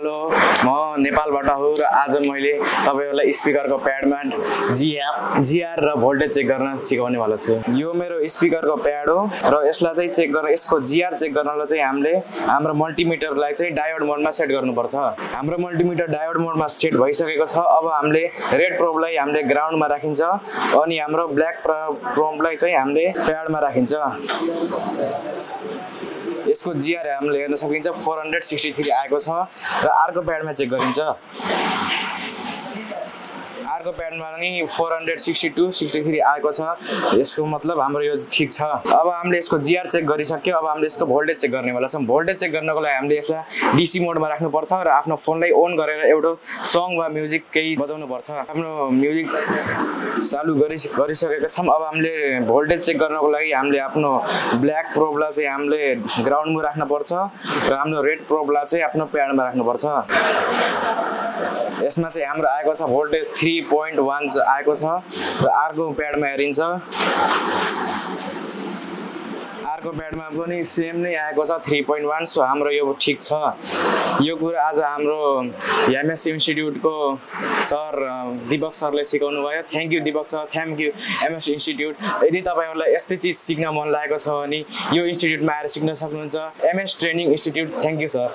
Hello म नेपालबाट हो र आज मैले तपाईहरुलाई स्पिकरको प्याडमा जिआर र भोल्टेज चेक गर्न सिकाउने वाला छु। यो मेरो स्पिकरको प्याड हो र यसलाई चाहिँ चेक गर्न यसको जिआर चेक गर्नलाई चाहिँ हामीले हाम्रो मल्टिमिटरलाई चाहिँ डायोड मोडमा सेट गर्नुपर्छ। हाम्रो मल्टिमिटर डायोड मोडमा सेट भइसकेको छ। अब हामीले रेड प्रोबलाई हामीले ग्राउन्डमा राखिन्छ अनि हाम्रो ब्ल्याक प्रोबलाई चाहिँ हामीले प्याडमा राखिन्छ। यसको जिआर हामीले हेर्न सकिन्छ 463 आएको छ र अर्को प्याडमा चेक गरिन्छ। अर्को प्याडमा नि 462 63 आएको छ। यसको मतलब हाम्रो यो ठीक छ। अब हामीले यसको जिआर चेक गरिसक्यो। अब हामीले यसको भोल्टेज चेक गर्ने वाला छौं। भोल्टेज चेक गर्नको लागि हामीले यसलाई डीसी मोडमा राख्नु पर्छ र आफ्नो फोनलाई अन गरेर एउटा सङ वा म्युजिक केही बजाउनु पर्छ। आफ्नो म्युजिक चालु गरिसकेका छौं। अब हामीले भोल्टेज चेक गर्नको लागि हामीले आफ्नो ब्ल्याक प्रोबलाई चाहिँ हामीले ग्राउन्डमा राख्नु पर्छ र हाम्रो रेड प्रोबलाई चाहिँ आफ्नो प्याडमा राख्नु पर्छ। यसमा चाहिँ हाम्रो आएको छ भोल्टेज 3.1 आएको छ र अर्को प्याडमा हेरिन्छ। अर्को प्याडमा पनि सेम नै आएको छ 3.1। सो हाम्रो यो ठीक छ। यो कुरा आज हाम्रो एमएस इन्स्टिट्युटको सर दीपक सरले सिकाउनु भयो। Thank you Deepak sir, thank you MS institute. यदि तपाईहरुलाई यस्तै चीज सिक्न मन लागेको छ भने यो इन्स्टिट्युटमा आएर सिक्न सक्नुहुन्छ। MS training institute. Thank you sir.